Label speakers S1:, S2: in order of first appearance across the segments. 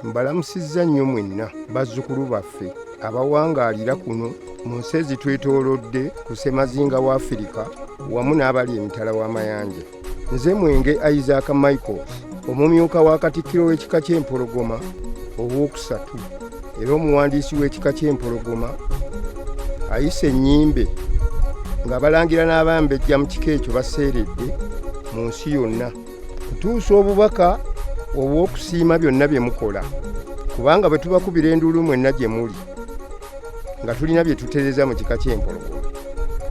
S1: Mbalamusizza nnyo mwenna bazzukulu baffe abawangaalira kuno mu nsi ezitwetoolodde ku ssemazinga wa Afirika wamu n'abali emitala w'amayanja. Nze Mwenge Isaac Michaels, omumyuka wa Katikkiro w'ekika ky'Empologoma owookusatu era omuwandiisi w'ekika ky'Empologoma ayise ennyimbe ng'abalangira n'abambejja mu kika ekyo baseeredde mu nsi yonna kutuusa obubaka obw'okusiima byonna bye mukola, kubanga bwe tubakubira enduulu mwenna gye muli nga tulina bye tutereza mu kika ky'Empologoma,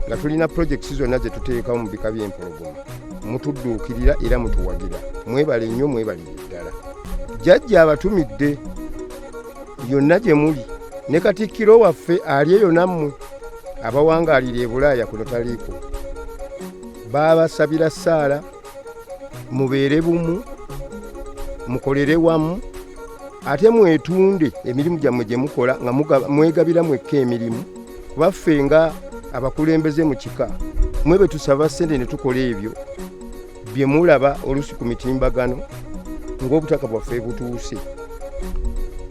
S1: nga tulina pulojekiti zonna ze tuteekawo mu bika by'Empologoma, mutudduukirira era mutuwagira. Mwebale nnyo, mwebalire ddala. Jjajja abatumidde yonna gye muli ne Katikkiro waffe ali eyo nammwe abawangaalira e Bulaaya kuno taliiko. Baabasabira ssaala mubeere bumu, mukolere wamu, ate mwetunde emirimu gyammwe gye mukola nga mwegabira mwekka emirimu, kuba ffe nga abakulembeze mu kika mwe bwe tusaba ssente ne tukola ebyo bye mulaba oluusi ku mitimbagano ng'obutaka bwaffe butuuse.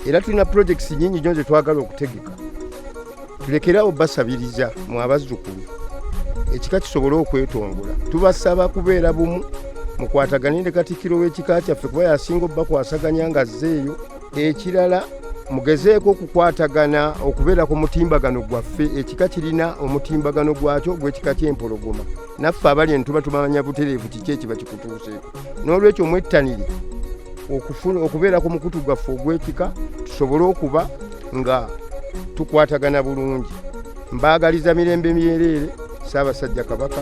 S1: Era tulina pulojekiti nyingi nnyo ze twagala okutegeka. Tulekerawo basabiriza mu abazzukulu, ekika kisobole okwetongola. Tubasaba kubeera bumu, mukwatagane ne Katikkiro w'ekika kyaffe kuba yasinga obbakwasaganya nga azzeeyo. Ekirala, mugezeeko okukwatagana okubeera ku mutimbagano gwaffe. Ekika kirina omutimbagano gwakyo ogw'ekika ky'Empologoma, naffe abali eno tuba tumanya butereevu kiki ekiba kikutuuseeko. N'olwekyo mwettanire okubeera ku mukutu gwaffe ogw'ekika tusobole okuba nga tukwatagana bulungi. Mbaagaliza mirembe myereere. Ssaabasajja Kabaka.